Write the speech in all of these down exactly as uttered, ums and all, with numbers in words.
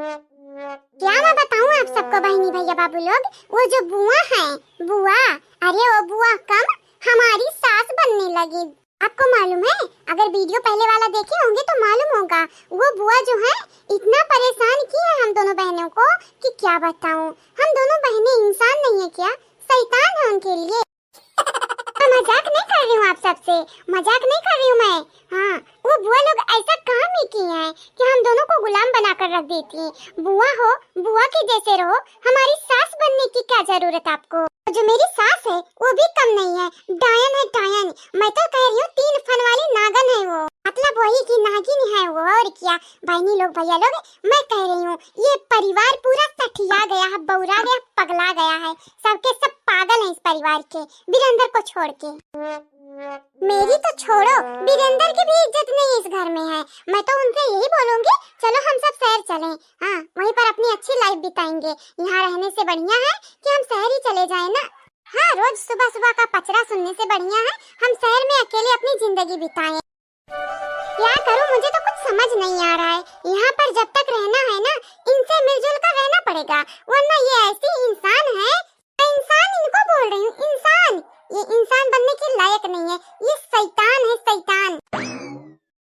क्या मैं बताऊं आप सबको बहनी भैया बाबू लोग, वो जो बुआ है, बुआ, अरे वो बुआ कम हमारी सास बनने लगी। आपको मालूम है, अगर वीडियो पहले वाला देखे होंगे तो मालूम होगा, वो बुआ जो है इतना परेशान की है हम दोनों बहनों को कि क्या बताऊं। हम दोनों बहनें इंसान नहीं है क्या, शैतान है उनके लिए। मैं मजाक नहीं कर रही हूँ आप सबसे, मजाक नहीं कर रही हूँ मैं। हाँ, वो बुआ लोग ऐसा काम ही किए हैं कि हम दोनों को गुलाम बनाकर रख देती हैं। बुआ हो, बुआ के जैसे रहो, हमारी सास बनने की क्या जरूरत आपको? जो मेरी सास है, वो भी कम नहीं है, डायन है, डायन। मैं तो कह रही हूँ, तीन फन वाली नागन है वो, मतलब वही की नागिन है वो, और क्या। बहनी लोग, भैया लोग, मैं कह रही हूँ, ये परिवार पूरा सठिया गया है, बौरा गया, पगला गया है, सबके सब पागल हैं इस परिवार के, बीरेंद्र को छोड़ के। मेरी तो छोड़ो, बीरेंद्र की भी इज्जत नहीं इस घर में है। मैं तो उनसे यही बोलूंगी, चलो हम सब शहर चलें। हाँ, वहीं पर अपनी अच्छी लाइफ बिताएंगे। यहाँ रहने से बढ़िया है कि हम शहर ही चले जाएं ना। हाँ, रोज सुबह सुबह का पचरा सुनने से बढ़िया है हम शहर में अकेले अपनी जिंदगी बिताएं। क्या करूं, मुझे तो कुछ समझ नहीं आ रहा है। यहाँ पर जब तक रहना है ना, इनसे मिलजुल कर रहना पड़ेगा, वरना ये ऐसी इंसान है। मैं इंसान इनको बोल रही हूँ, इंसान। ये इंसान बनने के लायक नहीं है, ये शैतान है, शैतान।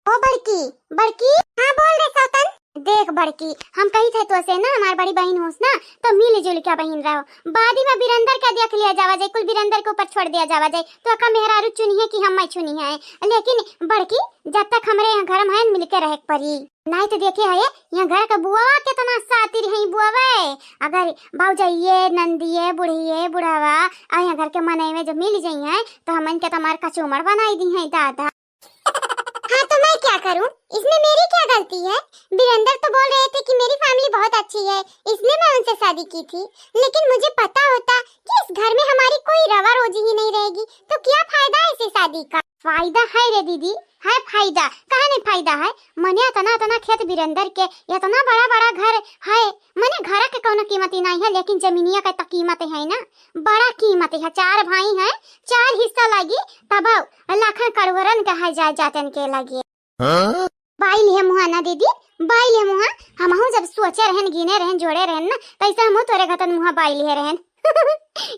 ओ बड़की, बड़की। हाँ, बोल रे सौतन। देख बड़की, हम कही थे तो से ना, हमार बड़ी बहिन होस ना, तो मिल जुल के बहिन रहो। बादी में बीरेंद्र का देख लिया जावा जाए, कुल बीरेंद्र के ऊपर छोड़ दिया जावा जाए, तो का मेहरारू चुनी है कि हम मैं चुनी है। लेकिन बड़की, जब तक हमरे यहाँ घर में है, मिल के रहे के पड़ी। नहीं तो देखे है, यहाँ घर का बुआवा कितना सातिर है बुआवे। अगर बाउजाइये, नंदिये, बुढ़िये, बुढ़ावा, और यहाँ घर के मनई में जब मिल जाई है, तो हमन के तो हमार कचूमर बनाई दी है दादा। हाँ, तो मैं क्या करूं? इसमें मेरी क्या गलती है? बीरेंद्र तो बोल रहे थे कि मेरी फैमिली बहुत अच्छी है, इसलिए मैं उनसे शादी की थी। लेकिन मुझे पता होता कि इस घर में हमारी कोई रवा रोजी ही नहीं रहेगी, तो क्या फायदा है इसी शादी का? फायदा है रे दीदी, है फायदा। काहे नहीं फायदा है? मने इतना, इतना खेत बीरेंद्र के, इतना बड़ा, बड़ा घर है, मने घर के कौनो कीमत ही नहीं है, लेकिन जमीनिया का तो कीमत है ना, बड़ा कीमत है। चार भाई हैं, चार हिस्सा लागी, तब लाखन करोड़न का है जायदाद इनके लगे। हाँ? बाई लिहे मुहा ना दीदी, बाई लिहे मुहा। हमहू जब सोचे रहन, गिने रहन, जोड़े रहन ना, तैसे हमहू तोरे घतन मुहा बाई लिहे रहन।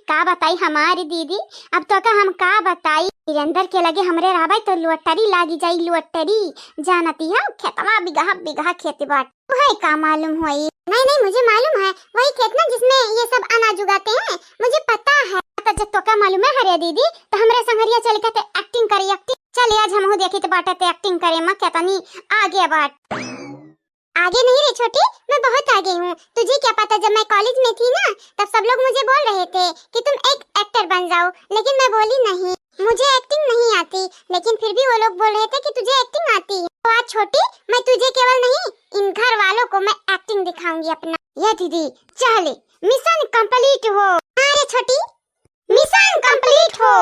का बताई हमारी दीदी, अब तो का हम का बताई। बीरेंद्र के लगे हमरे रहबाई तो लॉटरी लागी जाई, लॉटरी। जानती है, खेतवा बिगहा बिगहा खेती बाट। वही का मालूम होई? नहीं, नहीं, मुझे मालूम है, वही खेत ना जिसमें ये सब अनाज उगाते हैं, मुझे पता है। तो जब तोका मालूम है, हरे दीदी, तो हमरे संगरिया चल के ते एक्टिंग करी, एक्टिंग। चल, आज हमहू देखी तो बाटे ते एक्टिंग करे में कितनी आगे बाट। आगे नहीं रे छोटी, मैं बहुत आगे हूँ। तुझे क्या पता, जब मैं कॉलेज में थी ना, तब सब लोग मुझे बोल रहे थे कि तुम एक एक्टर बन जाओ, लेकिन मैं बोली नहीं, मुझे एक्टिंग नहीं आती। लेकिन फिर भी वो लोग बोल रहे थे कि तुझे एक्टिंग आती है। तो आज छोटी, मैं तुझे केवल नहीं, इन घर वालों को मैं एक्टिंग दिखाऊंगी अपना। ये दीदी, चले, मिशन कंप्लीट हो। हाँ रे छोटी, मिशन कंप्लीट हो।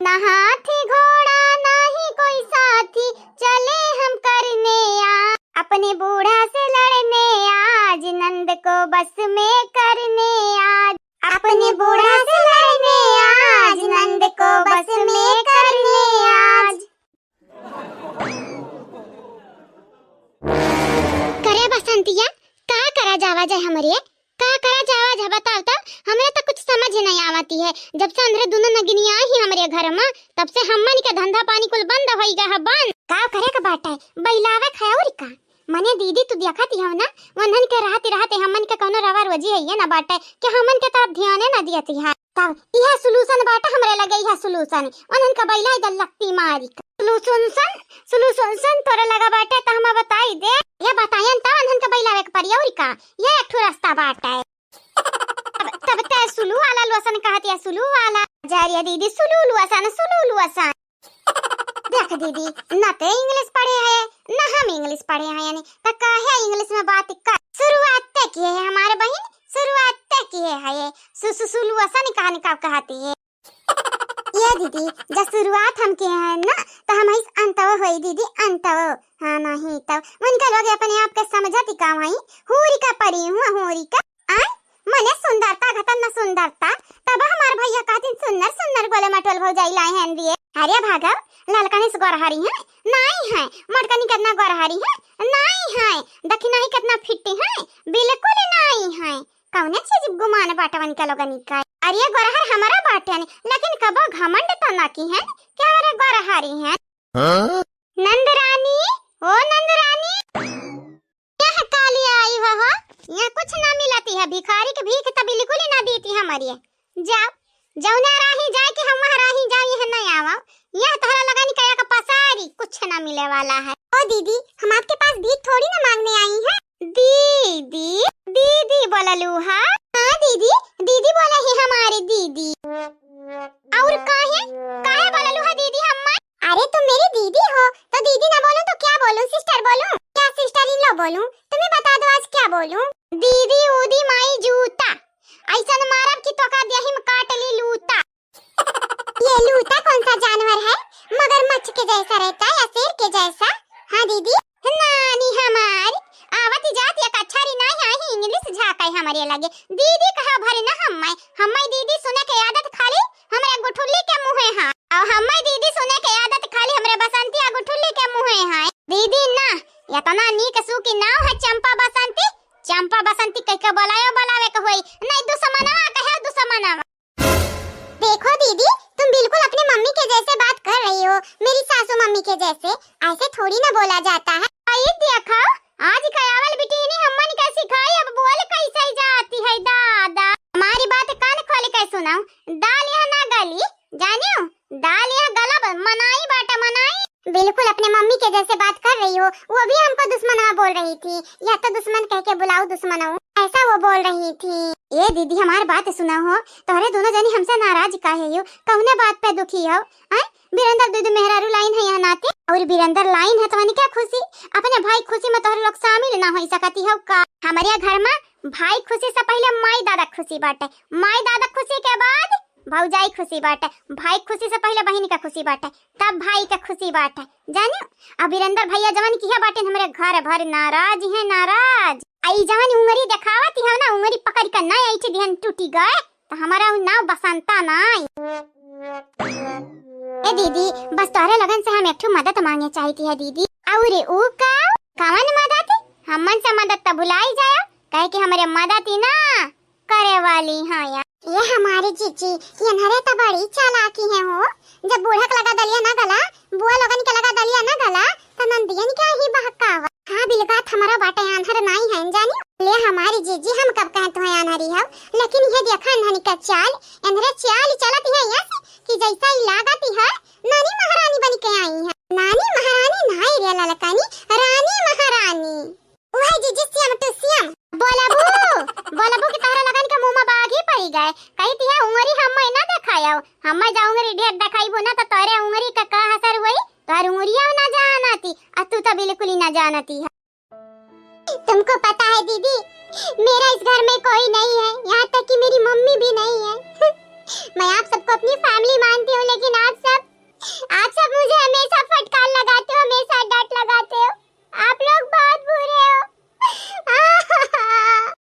ना हाथी घोड़ा ना ही कोई साथी, चले हम करने आ, अपने बूढ़ा से लड़ने आज, नंद को बस में करने आज, अपने बूढ़ा से लड़ने आज, नंद को बस में करने आज। करे बसंतिया, का करा जावा जाए हमरे? का करा जावा जाए बताओ तो? हमरे तो कुछ समझ ही नहीं आवती है। जब से अंदर दोनों नगिनिया ही हमरे घर में, तब से हमन के धंधा पानी कुल बंद होई गया है, बंद। का करे के बाटे? बैलावे खाए और का? मने दीदी, तू देखत ही हो ना, वन्हन के रहते रहते हमन के कौनो रवा रोजी है ये ना बाटे कि हमन के तरफ ध्यान ना दियती है। तब यह solution बाटे हमरे लगे, यह solution। उन्हन का बैला इधर लत्ती मारी का। Solution, solution तोरे लगा बाटे त हमें बताई दे। ये बतायन त उन्हन का बैला एक परिया और का, ये एक ठो रास्ता बाटे। तब, तब ते सुलू वाला lotion कहत या, सुलू वाला। जा रे दीदी, सुलू lotion, सुलू lotion। देख दीदी, ना ते English पढ़े है, ना हम English पढ़े हैं, यानी त काहे English में बात कर? शुरुआत ते किए है हमारे बहिन, शुरुआत ते किए है ये। सु-, सु-, सुलू lotion कहानी का कहती है। ये दीदी, जब शुरुआत हम किए हैं ना, त हम इस अंतव होई दीदी, अंतव। हाँ, नहीं तब उनका लोग अपने आप के समझती का वही, हूरी का परी हुआ, हूरी का। आय, मने सुंदरता घटन न सुंदरता, तब हमार भैया कहतिन सुन्नर सुन्नर गोले मटोल भौजाई लाए हैं दिए। अरे भागव, ललकनी से गोरहरी हैं, नाई हैं, मोटकनी कितना गोरहरी हैं, नाई हैं। के लोगनी का। अरे गोरहर हमरा बाटे हैं, लेकिन कबो घमंड तो ना किहेन कि हमरे गोरहरी हैं। हाँ? नंद रानी, ओ नंद रानी। यह काली आई हो, हो? यहाँ कुछ ना मिलती है, भिखारी के भीख तो बिल्कुल ही ना दीती हमारी। जाओ, जौने राही जाए कि हम वहाँ राही जाओ, यहाँ नहीं आवा। यहाँ तोहरा लगन का एक पसारी कुछ ना मिले वाला है। ओ दीदी, हम आपके पास भीख थोड़ी ना मांगने आई हैं। दीदी, दीदी बोललू हा? हाँ दीदी, दीदी बोले ही हमारी दीदी। और काहे, काहे बोललू हा दीदी हम्मा? अरे तुम मेरी दीदी हो, तो दीदी ना बोलूं तो क्या बोलूं, सिस्टर बोलूं? क्या सिस्टर इन लो बोलूं? तुम्हें बता दो आज क्या बोलूं। दीदी ऊदी माई जूता, ऐसन मारब कि तोका देही में काट ली लूता। ये लूता कौन सा जानवर है? मगरमच्छ के जैसा रहता है या शेर के जैसा? हाँ दीदी। नानी हमारी, आवत जात एक अक्षरी नाई आई, इंग्लिश झाँकै हमरे लगे। दीदी कहा भरी ना हम्मै, हम्मै दीदी सुने के आदत खाली हमरे गुठुल्ली के मुँहे हाँ। और हम्मै दीदी सुने के आदत खाली हमरे बसंती आ गुठुल्ली के मुँहे हाँ। दीदी ना, इतना नीक सूखी नाव है चंपा बसंती। चंपा बसंती कह के बोलायो बोलावे के होई, नहीं दुश्मनवा कहे दुश्मनवा। देखो दीदी, तुम बिल्कुल अपनी मम्मी के जैसे बात कर रही हो, मेरी सासू मम्मी के जैसे। ऐसे थोड़ी ना बोला जाता है। आई देखो, आज कयावल बिटिनी हम्मन के सिखाई, अब बोल कैसे जाती है दादा। हमारी बात कान खोल के सुनाओ, दाल यहाँ ना गली, जानियो, दाल यहाँ गलब मनाई बाटे मनाई। बिल्कुल अपने मम्मी के जैसे बात कर रही हो, वो भी हमको दुश्मनवा बोल रही थी, या तो दुश्मन कह के बुलाओ दुश्मनवा, ऐसा वो बोल रही थी। ए दीदी, हमार बात सुना हो, तोहरे दोनों जनी हमसे नाराज काहे हो, कौने बात पे दुखी हो? आय, बिरंदर दीदी मेहरारू लाइन है यहाँ नाते, और बिरंदर लाइन है तो क्या खुशी, अपने भाई खुशी में तोहरे लोग शामिल ना हो सकती हो का? हमारे घर में भाई खुशी से पहले माई दादा खुशी बाटे, माई दादा खुशी के बाद भौजाई खुशी बाटे, भाई खुशी से पहले बहिन का खुशी बाटे, तब भाई का खुशी बाटे, जानियो। अब वीरेंद्र भैया जवन किहे बाटे हमरे घर भर नाराज है, नाराज। आई जवन उंगरी देखावत है ना, उंगरी पकड़ के ना ऐठ दिहन टूटी गए, तो हमारा उ नाव बसंता नाई। ए दीदी, बस तोहरे लगन से हम एक ठो मदद मांगे चाहती है दीदी। और उ का? कवन मदद? हमन से मदद तो भुलाई जायो, काहे कि हमरे मदद ही ना करे वाली हाँ या। ये हमारी जीजी, ये नरे तो बड़ी चालाकी है हो। जब बूढ़क लगा दलिया ना गला, बुआ लोगन के लगा दलिया ना गला, तो नंदियन क्या ही बहकावा। हाँ, बिलगात हमारा बाटे आन्हर नाई है जानी। ले हमारी जीजी, हम कब कहे तुम्हें आन्हरी हो, लेकिन ये देखा इन्हन का चाल, इन्हरे चाल चलत है ऐसे कि जैसा ही लागत है नानी महारानी बन के आई है। नानी महारानी नाई रे ललकानी, रानी महारानी। वह जीजी सियम टू सियम। बोलबू, बोलबू कि तहरा लगन के मुंह में बाघ ही पड़ी गए। कही तिया उंगरी हम ना देखायो, हम जा उंगरी ढेर देखाइबू ना तो तोरे उंगरी का का असर हुई, तोर उंगरिया ना जानती, आ तू तो बिल्कुल ही ना जानती है। तुमको पता है दीदी, मेरा इस घर में कोई नहीं है, यहाँ तक कि मेरी मम्मी भी नहीं है। मैं आप सबको अपनी फैमिली मानती हूँ, लेकिन आप सब, आप सब मुझे हमेशा फटकार लगाते हो, हमेशा डांट लगाते हो। आप लोग बहुत बुरे हो।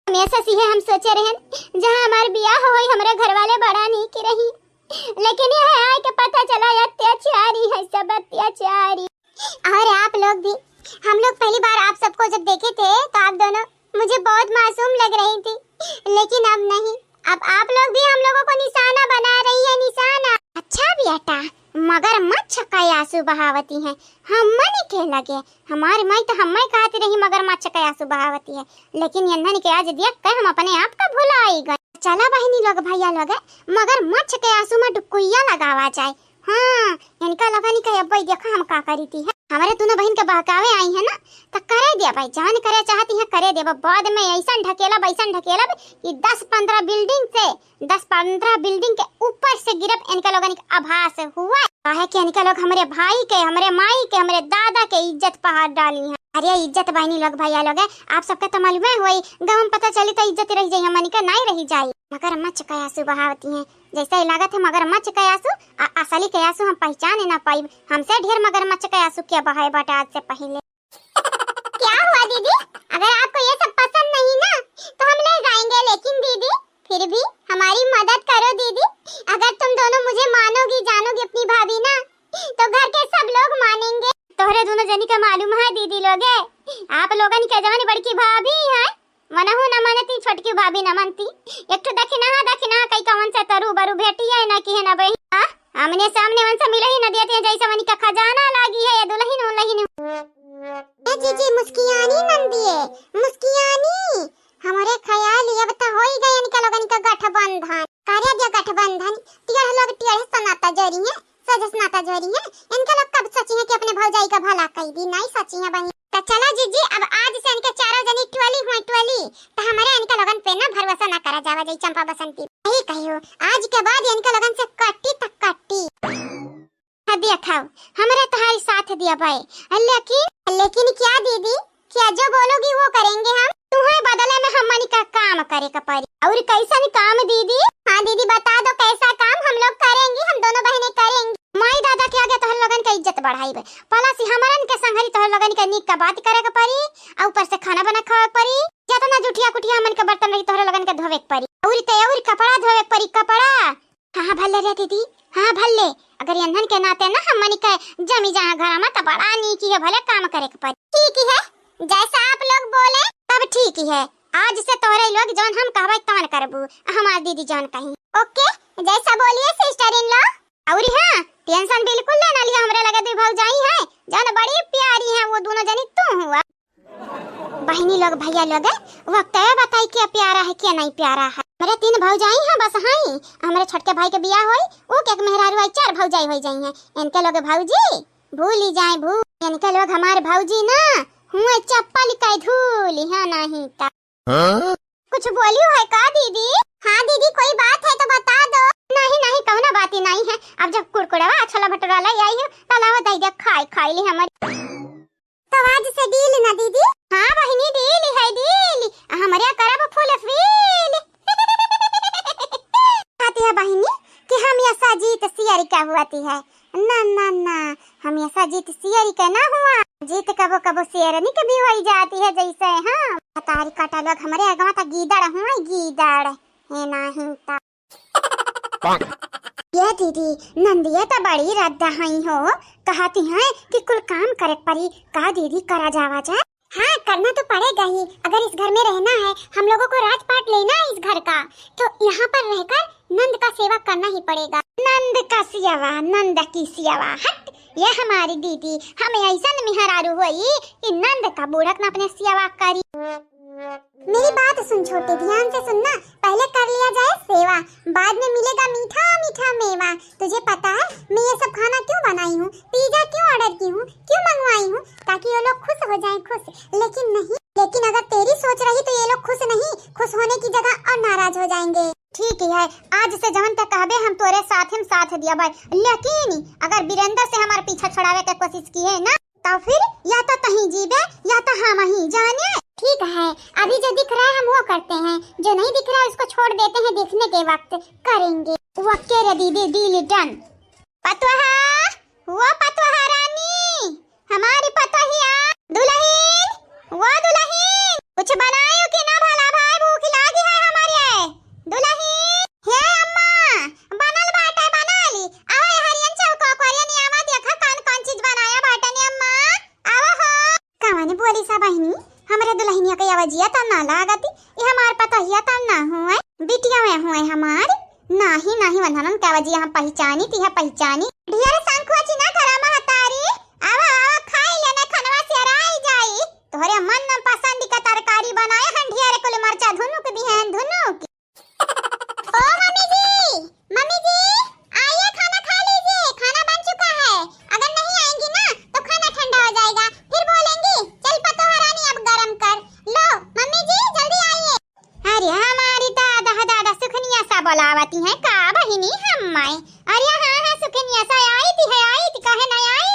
हमेशा से ये हम सोचे रहन, जहाँ हमार बियाह होई, हमरे घर वाले बड़ा नीक रही, लेकिन यह आए के पता चला, ये अत्याचारी है, सब अत्याचारी। और आप लोग भी, हम लोग पहली बार आप सबको जब देखे थे तो आप दोनों मुझे बहुत मासूम लग रही थी, लेकिन अब नहीं, अब आप लोग भी हम लोगों को निशाना बना रही है, निशाना। अच्छा बेटा, मगरमच्छ का आंसू बहावती है, हमन के लगे, हमारी माई तो हमें कहती रही मगरमच्छ का आंसू बहावती है, लेकिन इन्हन के आज देख के हम अपने आप का भुलाई गए। चला बहिनी लोग, भैया लोग, मगरमच्छ के आंसू में डुबकुइया लगावा जाए। हाँ, इनका लगा नहीं कहे, अब्बा देखा हम का करी थी है। हमारे दोनों बहन के बहकावे आई है ना, तो करे दिया भाई, जवन करे चाहती है करे देबा। बाद में ऐसन ढकेलब, ऐसन ढकेलब कि दस पन्द्रह बिल्डिंग से, दस पन्द्रह बिल्डिंग के ऊपर से गिरब, इनका लोगन के आभास हुआ। काहे कि इनका लोग हमरे भाई के, हमरे माई के, हमरे दादा के इज्जत पहाड़ डाली है। अरे इज्जत बहिनी लोग, भैया लोग, आप सबके तो मालूम है होई, गाँव में पता चली तो इज्जत रह जाई, हमनी के नाई रह जाई। मगरमच्छ के आंसू बहावती हैं, जैसे ही लागत है मगरमच्छ के आंसू, आ असली के आंसू हम पहचान ही ना पाइब। हमसे ढेर मगरमच्छ के आंसू क्या बहाए बाटे आज से पहले। क्या हुआ दीदी? अगर आपको ये सब पसंद नहीं ना, तो हम ले जाएंगे, लेकिन दीदी, फिर भी हमारी मदद करो दीदी। अगर तुम दोनों मुझे मानोगी, जानोगी अपनी भाभी ना, तो घर के सब लोग मानेंगे। तोहरे दोनों जनी का मालूम है दीदी लोगे, आप लोगन के जवन बड़की भाभी है, वनहु न मनती, छोटकी भाभी न मनती। एक ठो दखिनहा, दखिनहा कई कवन से तरू बरू भेटी है ना कि है ना बहिन। आ, आमने सामने वनसे मिलही न देती है, जैसे वनी का खजाना लागी है ये दुलहिन उलहिन। ए जीजी, मुस्कियानी नंदिये, मुस्कियानी। हमरे ख्याल अब त होई गए इनका लोगन का गठबंधन। करे दिया गठबंधन, टेढ़ लोग टेढ़ से नाता जोड़ी है, सजस नाता जोड़ी है। इनका लोग कब सोची है कि अपने भौजाई का भला कई दी, नहीं सोची है बहिन। त चला जीजी, अब आज से इनके चारों जनी टोली हुए टोली, त हमरे इनका लोगन पे ना भरोसा ना करा जावा जाई चंपा बसंती। यही कहियो, आज के बाद इनका लोगन से कट्टी तक कट्टी। हाँ, देखा, हमरे तोहारी साथ दिया भाई। लेकिन, लेकिन क्या दीदी? क्या जो बोलोगी वो करेंगे हम। तुम्हें बदले में हमनी का काम करे का परी। और कैसन काम दीदी? हाँ दीदी, बता दो कैसा काम हम लोग करेंगे, हम दोनों बहनें करेंगे। माई दादा के आगे तोहर लोगन के इज्जत बढ़ाई बे। पला से हमरन के संघरी तोहर लोगन के नीक का बात करे के परी, और ऊपर से खाना बना खावे के परी। जितना जुठिया कुठिया हमन के बर्तन रही तोहर लोगन के धोवे के परी। और ते और कपड़ा धोवे के परी, कपड़ा। हाँ, हाँ, भल्ले रे दीदी, हाँ, भल्ले। अगर यंधन के नाते ना हमनी के जमी जहाँ घर में, त बड़ा नीक है, भले काम करे के पड़ी। ठीक है, जैसा आप लोग बोले, तब ठीक है। आज से तोहरे लोग जौन हम कहबै तौन करबू, हमार दीदी जौन कही। ओके, जैसा बोलिए सिस्टर इन लॉ। और हाँ, टेंशन बिल्कुल लेना लिया, हमरे लगे दुई भौजाई है, जौन बड़ी प्यारी है, वो दोनों जनी तू हुआ। बहिनी लोग, भैया लोग, वक्त बताई क्या प्यारा है, क्या नहीं प्यारा है। हमरे तीन भौजाई हैं बस, हैं। हमरे छोटके भाई के बियाह होई, ऊ के एक मेहरारू आई, चार भौजाई होई जाई हैं। इनके लोग भौजी भूली जाए भू, इनके लोग हमारे भौजी ना हुए चप्पल के धूली है नहीं ता। हाँ? कुछ बोली है का दीदी? हाँ दीदी, कोई बात है तो बता दो। नहीं नहीं, कौनो बात ही नहीं है। अब जब कुरकुरवा छोला भटूरा ले आई हो, तो लावा दे दे, खाई खाई ली हमारी। तो आज से डील ना दीदी? हाँ बहिनी, डील है, डील। हमरे करब फुल फील। कहती है बहिनी कि हम ऐसा जीत सियर का हुआती है। ना, ना, ना, हम ऐसा जीत सियर का ना हुआ। जीत कबो कबो शेरनी के भी होई जाती है, जैसे हम। तारी काटा लोग हमरे अगवा त गीदड़ हुआ, गीदड़। हे नाही ता। ये दीदी, नंदिया तो बड़ी रद्दा हई हो, कहती हैं कि कुल काम करे परी। का दीदी, करा जावा जा? हाँ, करना तो पड़ेगा ही, अगर इस घर में रहना है, हम लोगों को राजपाट लेना है इस घर का, तो यहाँ पर रहकर नंद का सेवा करना ही पड़ेगा। नंद का सियावा, नंद की सियावा, हट, ये हमारी दीदी, हमें ऐसा मेहरारू होई कि नंद का बूढ़क न अपने सियावा करी। मेरी बात सुन छोटे, ध्यान से सुनना, पहले कर लिया जाए सेवा, बाद में मिलेगा मीठा मीठा मेवा। तुझे पता है मैं ये सब खाना क्यों बनाई हूँ, पिज्जा क्यों ऑर्डर की हूँ, क्यों मंगवाई हूँ? ताकि ये लोग खुश हो जाएं, खुश। लेकिन नहीं, लेकिन अगर तेरी सोच रही तो ये लोग खुश नहीं, खुश होने की जगह और नाराज हो जाएंगे। ठीक ही है, आज से जवन तक कहबे हम तोरे साथ हम साथ दिया भाई, लेकिन अगर वीरेंद्र से हमारे पीछा छुड़ावे के कोशिश किए ना, तो फिर या तो तहीं जीबे, या तो हम ही जाने। ठीक है, अभी जो दिख रहा है हम वो करते हैं, जो नहीं दिख रहा है उसको छोड़ देते हैं, देखने के वक्त करेंगे। ओके रे दीदी, डील डन। पतोहा, वो पतोहा रानी, हमारी पतोहिया, दुलहिन, वो दुलहिन, कुछ बनायो कि ना भला भाई, भूख लागी है हमारे। दुलहिन, हे अम्मा, बनल बाटे, बना ली। आवा हरियन चौको कोरियन, आवा देखा कौन कौन चीज बनाया बाटे ने अम्मा। आवा हो। कवन बोली सा बहिनी, हमरे दुलहिनिया के आवाजिया त ना लागती, ये हमार पतोहिया त ना हुए, बिटिया में हुए हमार। नाही, नाही, वंधनन के आवाजिया हम पहिचानी, तिहा पहिचानी। ढेर सांखुआ चिना करा महतारी, आवा, आवा, खाई लेना, खनवा से राई जाई। तोहरे मन पसंद का तरकारी बनाए हन, ढेर कुल मरचा धुनुक दिहन, धुनुक। ओ मम्मी जी, मम्मी जी, आइए, खाना खा लीजिए, खाना बन चुका है। अगर नहीं आएंगी ना, तो खाना ठंडा हो जाएगा, फिर बोलेंगी, "चल पतोह रानी, अब गरम कर।" लो, मम्मी जी, जल्दी आइए। अरे, हमारी दादा, दादा सुखनिया सा बोलावती हैं का बहिनी हम्माई? अरे, हाँ, हाँ, सुखनिया सा आई थी, है, आई थी, काहे नहीं आई?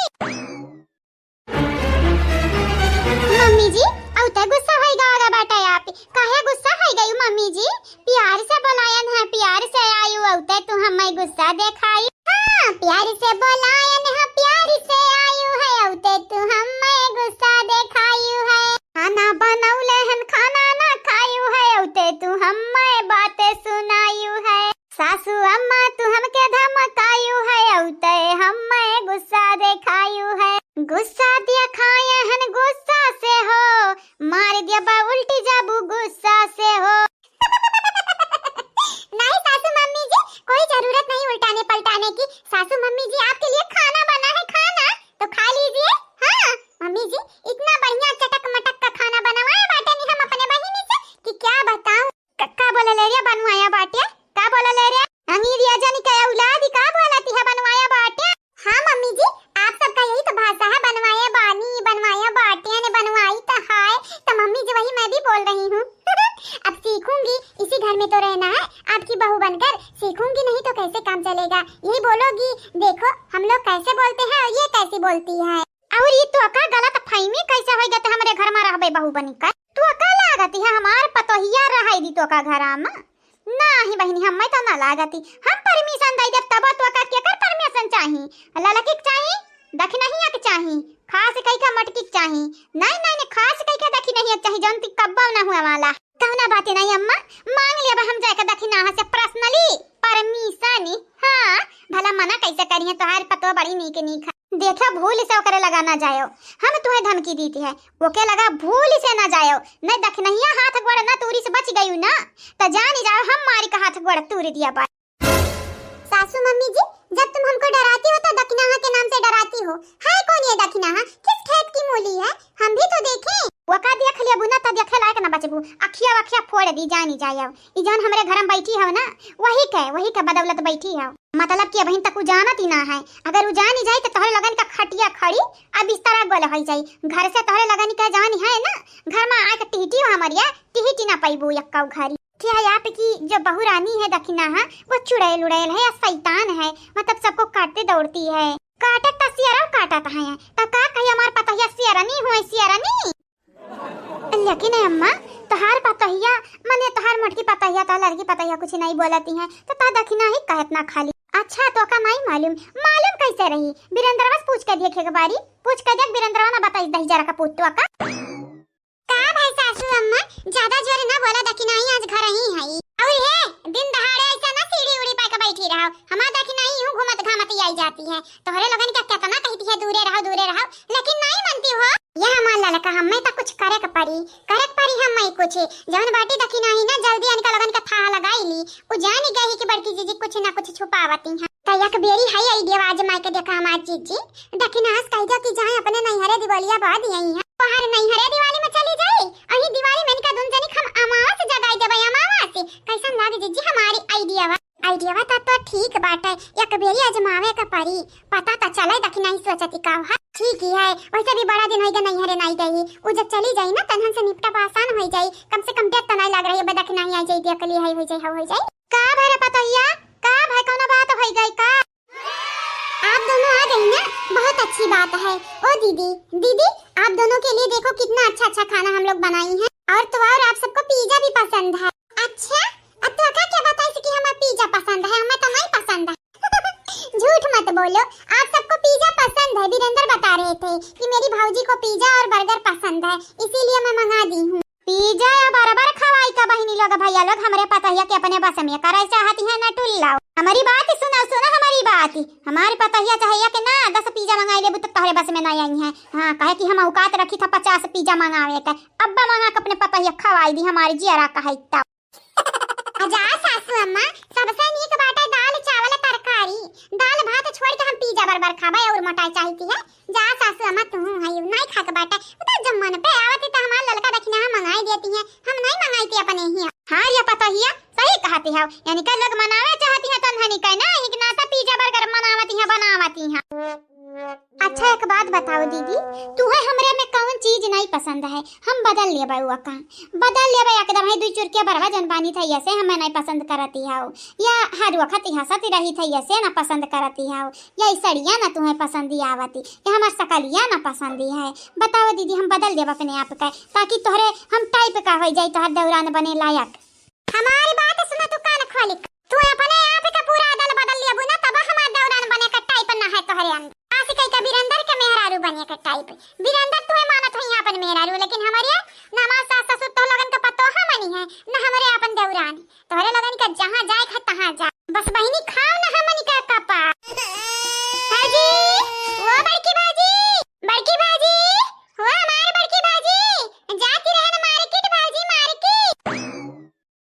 मम्मी जी, अउते गुस्सा होई गवा बाटे आप। काहे गुस्सा होई गई मम्मी जी? प्यार से बोलायन है, प्यार से आयु, अउते तू हमें गुस्सा देखाई। हाँ, प्यार से बोलायन है, प्यार से आयु है, अउते तू हमें गुस्सा देखायु है। खाना बनौले हन, खाना ना खायु है, अउते तू हमें बातें सुनायु है। सासू अम्मा तू हमके धमकायु है, अउते हमें गुस्सा देखायु है। गुस्सा देखाए हन गुस्सा से हो, मार देबा उल्टी जाबू गुस्सा। बहू बनी का। तू का लागती है हमार पतोहिया रहै दी तोका घरा में? नाही बहिनी, हम्मै तो ना लागती। हम permission दे देब तब तोका केकर permission चाही? ललकी के चाही, दखिनहिया के चाही, खास कई के मटकी के चाही। नहीं, नहीं, नहीं, खास कई के दखिनहिया के चाही, जौन ती कब्बो ना हुआ वाला। कौना बात नहीं अम्मा, मांग लेबे हम जाके दखिनहा से personally permission। हाँ, भला मना कैसे करिहे, तोहार पतो बड़ी नीक नीक है। देखो भूल से ओकरे लगा ना जायो, हम तुहे धमकी दीती है, ओके लगा भूल से ना जायो, नहीं दखिनहिया हाथ गोड़ ना तूरी से बच गयू ना, तो जानी जाओ हम मारी का हाथ गोड़ तूर दिया बा। सासू मम्मी जी, जब तुम हमको डराती हो तो दखिनहा के नाम से डराती हो। है कौन ये दखिनहा? किस खेत की मूली है? हम भी तो देखें। वका देख लेबू ना तो देखे लायक ना बचबू। अखिया वखिया फोड़ दी, जानी जाए। अब ई जौन हमरे घर में बैठी हो ना, वही के, वही के बदौलत बैठी हो। मतलब कि अबहिन तक उ जानत ही ना है। अगर उ जानी जाए तो तोहरे लगन का खटिया खड़ी आ बिस्तरा गोल हो जाई। घर से तोहरे लगन का जौन है ना, घर में आके टिहटी हो हमरिया, टिहटी ना पैबू यक्का घरी। क्या है आपकी जो बहू रानी है दखिनहा, वो चुड़ैल उड़ैल है या शैतान है, मतलब सबको काटते दौड़ती है। काटत त सियरा काटत है, त का कही हमार पतोहिया सियरनी हुए सियरनी। लेकिन ए अम्मा, तोहार पतोहिया, मने तोहार मोटकी पतोहिया, तोहार लड़की पतोहिया कुछ नहीं बोलती है, तो ता दखिनहा ही कहत ना खाली। अच्छा, तोका नहीं मालूम? मालूम कैसे रही? बीरेंद्रवा से पूछ के देखे के बारी, पूछ के देख, बीरेंद्रवा ना बताई दही जरा का पूत तोका। का भाई सासू अम्मा, ज्यादा जोर ना बोला, दखिनही आज घर ही है। और हे, दिन दहाड़े ऐसा ना सीढ़ी उड़ी पाए के बैठी रहो। हमार दखिनही यूं घूमत घामत ही आई जाती है। तोहरे लोगन का कितना कहती है, दूरे रहो, दूरे रहो, लेकिन नहीं मानती हो। ये हमार ललका, हमें तो कुछ करे के पड़ी, करे के पड़ी हमें कुछ। जौन बाटी दखिनही ना, जल्दी इनका लोगन का थाह लगाई ली। उ जान गई कि बड़की जीजी कुछ ना कुछ छुपावती हैं। तो एक बेरी है idea आजमा के देखा हमार जीजी। दखिनहा से कह दो कि जाए अपने नैहरे दिवालिया बाद यही है। तोहर नैहरे दिवाली में चली जाई, अही दिवाली में इनका दुन जनी हम अमावस जगाई देबे, अमावस। कैसन लाग जीजी हमारी idea वा? Idea वा तो, तो ठीक बाटे, एक बेरी आजमावे के परी, पता तो चले दखिनही सोचती का है। ठीक ही है, वैसे भी बड़ा दिन होइगा नैहरे नहीं गई, उ जब चली जाई ना तनहन से निपटा आसान हो जाई, कम से कम देख तो नहीं लग रही है दखिनही आई जाई, देख ली है, हो जाई, हो, हो जाई। का भरे पतोहिया, का भाई कौनो बात हो गई का? आप दोनों आ गई ना, बहुत अच्छी बात है। ओ दीदी, दीदी, आप दोनों के लिए देखो कितना अच्छा अच्छा खाना हम लोग बनाई हैं। और तो और आप सबको pizza भी पसंद है। अच्छा, अब तो का क्या बताई कि हमें pizza पसंद है, हमें तो नहीं पसंद है। झूठ मत बोलो, आप सबको pizza पसंद है। वीरेंद्र बता रहे थे कि मेरी भाऊजी को pizza और burger पसंद है, इसीलिए मैं मंगा दी हूँ। Pizza या burger खवाई का बहिनी लोग, भैया लोग, हमरे पतोहिया के अपने बस में करे चाहती हैं ना टुल्लाओ। हमारी बात सुनो, सुनो हमारी बात। हमारी पतोहिया चाहे एक ना दस pizza मंगाई लेबू तो तोहरे बस में ना आई है। हाँ, कहे कि हम औकात रखी था पचास pizza मंगावे का। अब्बा मंगा के अपने पतोहिया खवाई दी, हमारी जियरा कहे तब। अजा सासू अम्मा, सबसे नीक बाटे दाल चावल तरकारी, दाल भात छोड़ के हम pizza burger खाबे और मोटाई चाहती है। जा सासू अम्मा, तू हयू नहीं खाके बाटे, उ तो जब मन पे आवत है तो हमार ललका दखिनहा मंगाई देती है, हम नहीं मंगाई थी अपने ही। हाँ ये पतोहिया, सही कहती है, यानी का लोग मनावे चाहती है तो नहीं कहना, एक नाता pizza burger मनावती है, बनावती है। अच्छा एक बात बताओ दीदी, तुहे हमरे में कौन चीज नहीं पसंद है, हम बदल लेबे वो का, बदल लेबे एकदम है। दुई चुरकिया बरवा जन बानी था, ऐसे हमें नहीं पसंद करती है, या हर वक्त हंसती रही था, ऐसे ना पसंद करती है। या ई सड़िया ना तुम्हें पसंदी आवती, या हमार सकलिया ना पसंदी है। बताओ दीदी, हम बदल देब अपने आप का, ताकि तोहरे हम type का हो जाई, तोहर दौरान बने लायक। हमारी बात सुनो तू कान खोली, तू अपने आप का पूरा अदल बदल लेबू ना, तब हमार दौरान बने का type ना है तोहरे अंदर। आशिक का बीरेंद्र के मेहरारू बने का type। बीरेंद्र तुम्हें मानत है अपन मेहरारू, लेकिन हमारे ना हमार सास ससुर तो लोगन का पतोह मनी है, ना हमरे अपन दौरान। तोहरे लोगन का जहाँ जाए के तहाँ जा। बस बहिनी खाओ ना हमनी का कपा। भाजी, ओ बड़की भाजी, बड़की भाजी, ओ हमार बड़की भाजी, जाती रहन market भाजी market।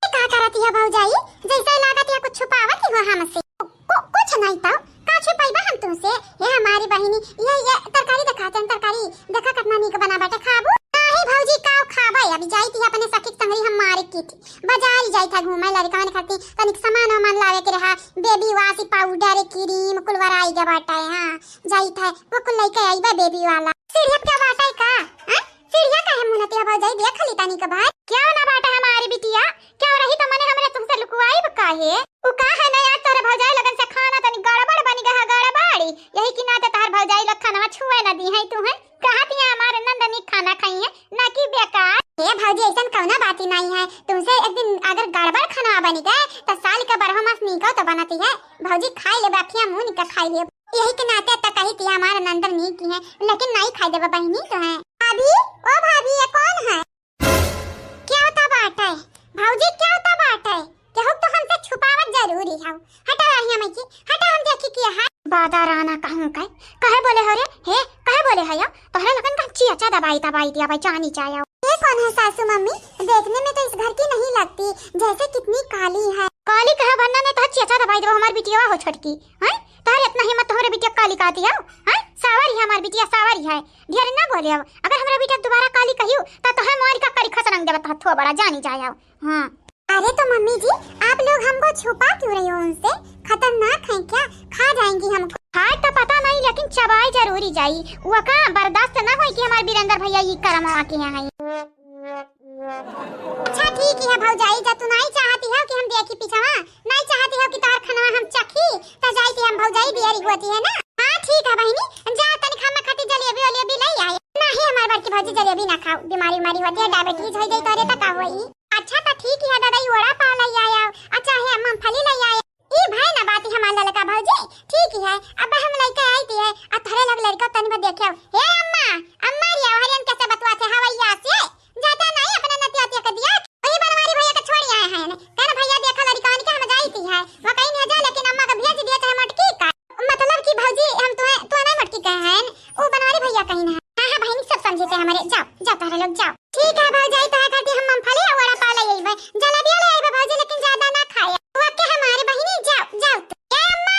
का करती है भौजाई, जैसे लागत है कुछ छुपावत ही हो हमसे। कु-, कुछ नहीं तो, का छुपाइबा हम तुमसे? ये हमारी बहिनी, ये, ये तरकारी दिखाते हैं, तरकारी देखा कितना नीक बना बाटे, खाबू? नाही भौजी, का खाबे? अभी जाई थी अपने सखी के संगरी हम market, बाजार जाई था घूमे, लड़कवन खातिर तनिक सामान वामान लावे के रहा, baby wash, powder, cream, कुल वराई के बाटे। हाँ, जाई था, वो कुल लेके आईबा baby वाला। सीढ़िया पे बाटे का? हाँ? सीढ़िया काहे मुनतिया भौजाई, देख ली तनिक बार। क्यों ना बाटे हमारी बिटिया? क्यों रही तो मने हमरे तुमसे लुकुआई काहे? उ का है ना यार, तोहरे भौजाई लगन से खाना तनी गड़बड़ बनी गया, गड़बड़ी। यही की नाते तोहर भौजाई लोग खाना छुए ना दी है तू है। कहत यहाँ हमारे नंदनी खाना खाई है, ना कि बेकार। कौना बाती नाहीं है, तुमसे एक दिन अगर गड़बड़ खाना बनी गए, तो साल का बारह मास नीको तो बनती है। भौजी खाई ले, अखियाँ मून के खाई ले। यही के नाते तो कही थी हमारे नंदन नीक है, लेकिन नाहीं खाई देबा बहिनी तो है। भाभी, ओ भाभी, ये कौन है? क्या होता बाटे? भौजी, क्या होता बाटे? केहू तो हमसे छुपावत जरूरी हौ। हटा रही हम की, हटा हम देखी किया है। बादा राना कहूँ के, कहे बोले हो रे? हे, कहे बोले हो या? तोहरे लगन का चिया चा दबाई दबाई दिया भाई, जानी जाया। ये कौन है सासू मम्मी? देखने में तो इस घर की नहीं लगती, जैसे कितनी काली है। काली कहे भन्ना ने तोहर चिया चा दबाई देबो हमार बिटिया हो छोटकी, हैं? तोहर इतना हिम्मत तोहरे बिटिया काली कहती हो, हैं? सावरी है हमार बिटिया, सावरी है। ढेर ना बोले अब, अगर हमरा बिटिया दोबारा काली कहियो, तो तोहर मारी का करी खसरंग देबे तोहर थो बड़ा, जानी जाया। हाँ। अरे तो मम्मी जी, आप लोग हमको छुपा क्यों रही हो उनसे? खतरनाक हैं क्या? खा जाएंगी हमको। खाए तो पता नहीं, लेकिन चबाए जरूरी जाई। वो का बर्दाश्त ना होई कि हमारे बीरेंद्र भैया ये करम आके यहाँ हैं। अच्छा ठीक है भौजाई, जब तू नहीं चाहती हो कि हम देखी पीछवा, नहीं चाहती हो कि तोहर खनवा हम चखी, तो जाई थी हम भौजाई बियरी होती है ना। हाँ ठीक है बहिनी, जा तनिक हम खातिर जलेबी वलेबी ले आए। नहीं हमार बड़की भौजी जलेबी ना खाओ, बीमारी उमारी होती है, डायबिटीज हो जाई तोरे तो का होई। अच्छा तो ठीक है दादा, ई वड़ा पाव ले आया, अच्छा है मूंगफली ले आया। ई भाई ना बात हमार ललका भौजी, ठीक है, अब हम लेके आई थी है, आ थोड़े लोग लड़का तनी बा देखे। हे अम्मा, अम्मा रे, हरियन कैसे बतवा थे हवैया से, ज्यादा नहीं अपना नतिया के दिया। वही बनवारी भैया के छोड़ी आए हैं, कहना भैया देखा लड़का के हम जाई थी है, वो कहीं नहीं जा, लेकिन अम्मा का भेज दिया चाहे मटकी का। मतलब कि भौजी हम तुम्हें, तू नहीं मटकी कहे हैं, वो बनवारी भैया कहीं ना। हाँ, हाँ, बहिनी, सब समझे थे हमारे। जाओ, जाओ, तारा लोग जाओ। ठीक है भौजाई, तोहरे खातिर हम मूंगफली और वड़ा पाव ले आइबे, जलेबिया ले आइबे भौजी, लेकिन ज्यादा ना खाए। ओके हमारे बहिनी, जाओ, जाओ तू। ए अम्मा,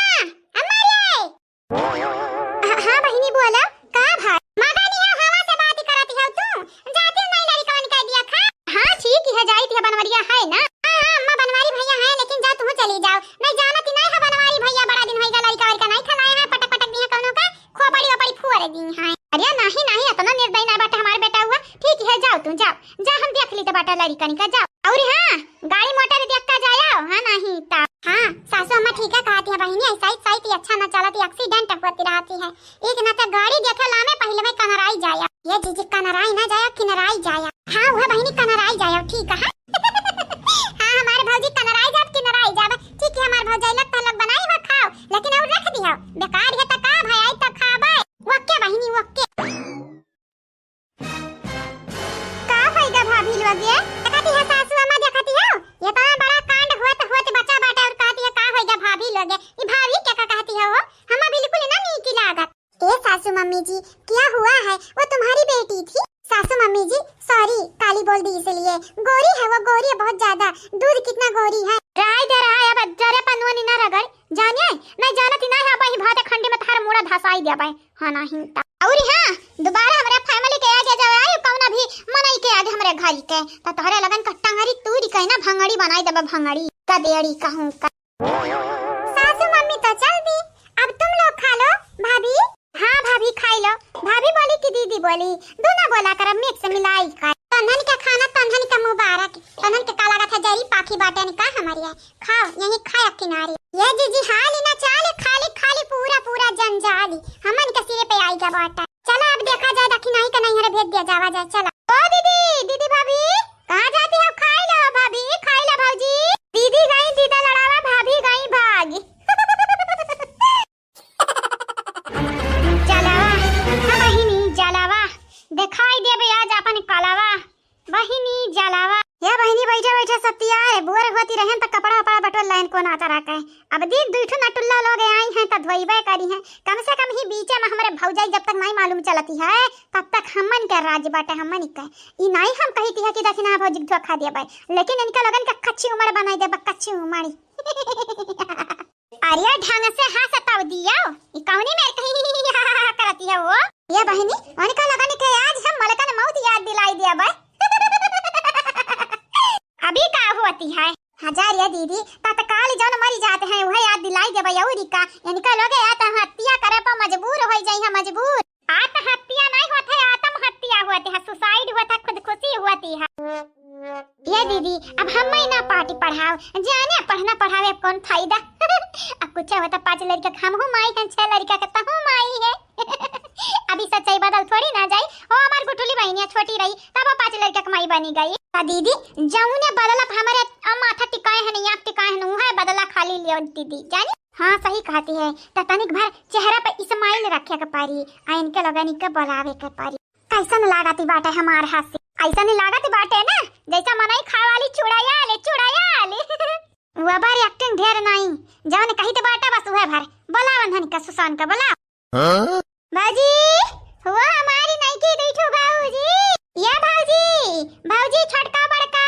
अम्मा रे। हाँ, हाँ बहिनी, बोला, का भाई? मगनिया हवा से बात करत हो तू? जाती नहीं लड़कवन के दिया खा। हाँ, ठीक है, जाई थी बनवरिया है ना। हाँ, हाँ, अम्मा बनवारी भैया है, लेकिन जा तू चली जाओ। नहीं जानती नहीं है बनवारी भैया, बड़ा दिन होइगा लड़का वड़का नहीं खिलाए हैं, पटक पटक दिया कौनो का। खोपड़ी ओपड़ी फोड़ दी हैं। अरे नाही, नाही, इतना निर्दयी ना बाटे हमार बेटा हुआ। ठीक है, जाओ तू, जाओ, जा हम देख ली तो बाटा लड़िकन का, जाओ। और हाँ, गाड़ी मोटर देख का जाओ, हाँ नाही ता। हाँ, सासू अम्मा ठीक है कहती है बहिनी, ऐसा ही साइड ही अच्छा ना चलती, एक्सीडेंट होती रहती है। एक ना तो गाड़ी देखे लामे पहले में कनराई जाया। ये जीजी कनराई ना जाया, किनराई जाया। हाँ, वह बहिनी कनराई जाया, ठीक है। हाँ, हमारे भौजी कनराई जाब, किनराई जाब। ठीक है, हमारे भौजाई लग तलक बनाई हो खाओ, लेकिन और रख दियो। बेकार है तो का भाई, आई तो खाबे। ओके बहिनी, ओके। का होइगा भाभी लोग ये? देखती है सासू अम्मा, देखती हो? ये तो बड़ा कांड होत होत बचा बाटे और कहती है का होइगा भाभी लोग ये? ई भाभी के का कहती हो? हमें बिल्कुल ना नीक लागत। ए सासू मम्मी जी, क्या हुआ है? वो तुम्हारी बेटी थी। सासू मम्मी जी, सॉरी, काली बोल दी इसलिए। गोरी है वो, गोरी है बहुत ज्यादा। दूध कितना गोरी है। राय दे रहा है, अब जरे पनुआ नी ना रगड़। जानिए, नहीं जानत ही ना है, अब ही भाते खंडी में थार मुड़ा धसाई दे भाई। हाँ, नहीं ता। और हाँ, दोबारा हमरे फैमिली के आगे जावे आयु, कौना भी मनई के आगे हमरे घर के, तो तोहरे लगन का टंगरी तूरी कहीं ना भंगड़ी बनाई देबा, भंगड़ी। गदेड़ी कहूँ का। सासू मम्मी तो चल दी, अब तुम लोग खा लो। भाभी। हाँ भाभी, खाई लो। भाभी बोली कि दीदी बोली, दोनों बोला कर मिक्स मिलाई कर। तन्हन के खाना तन्हन के मुबारक, तन्हन के का लागत है जरी पाखी बाटे का हमारी है। खाओ, यही खाया किनारे। ये जीजी हाली ना चाले, खाली खाली पूरा पूरा जंजाली हमन के सिरे पे आई गया बाटा। चला अब देखा जाए, दखिनाई का नहीं हरे भेज दिया जावा जाए। चला। ओ दीदी, दीदी भाभी, कहाँ जाती हो? खाई लो भाभी, खाई लो भौजी। दीदी गई दीदा लड़ावा, भाभी गई भाग। जलावा, हाँ बहिनी जलावा, दिखाई देबे आज अपन कलावा। बहिनी जलावा। या बहिनी, बैठा बैठा सत्तिया है, बोर होती रहन त कपड़ा वपड़ा बटोर लाइन को ना तरह के। अब दीद दुई ठो नटुल्ला लोग आई हैं त धोइबे करी हैं। कम से कम ही बीचे में हमरे भौजाई जब तक नहीं मालूम चलती है, तब तक हमन के राज बाटे, हमन के। ई नहीं हम कही थी है कि दखिना भौजी के धोखा देबे, लेकिन इनका लोगन के कच्ची उमड़ बनाई देबे, कच्ची उमड़। अरे ढंग से हंस तब दियो, ई कौनी मेर कहीं करती है वो? ये बहिनी, उनका लगन के आज हम मलकन मौत याद दिलाई दिया बे। अभी का होती है? हजार या दीदी, तत्काल जौन मरी जाते हैं, वह याद दिलाई देबे। अउरी का, इनका लोग या तो हत्या करे पर मजबूर हो जाई है, मजबूर। आत्महत्या नहीं होत है, आत्महत्या होत है, सुसाइड होत है, खुदकुशी होती है। ये दीदी, अब हम ही ना पार्टी पढ़ाओ, जाने पढ़ना पढ़ावे अब कौन फायदा। अब कुछ होता पाँच लड़का के हम हूँ माई हैं, छह लड़का के तहूँ माई है। अभी सच्चाई बदल थोड़ी ना जाई। ओ हमार गुठुली बहिनिया छोटी रही, तब वो पाँच लड़का के माई बनी गई। आ दीदी, जौने बदला पे हमरे आ माथा टिकाए है नहीं, आँख टिकाए है नहीं, उहे बदला खाली लियो दीदी, जानी? हाँ, सही कहती है। त तनिक भर चेहरा पे smile रखे के परी, आ इनके लोगनी के बोलावे के परी। कैसन लागत बाटे हमार हँसी? ऐसन लागत बाटे ना, जैसा मनई खाए वाली चुड़ैल, चुड़ैल। वो बार acting ढेर नहीं, जौन कही तो बाटा बस उहे भर। बोला वंधन का सुसान का बोला। हाँ? भौजी, वो हमारी नईकी दुई ठो भौजी। या भौजी, भौजी छोटका बड़का।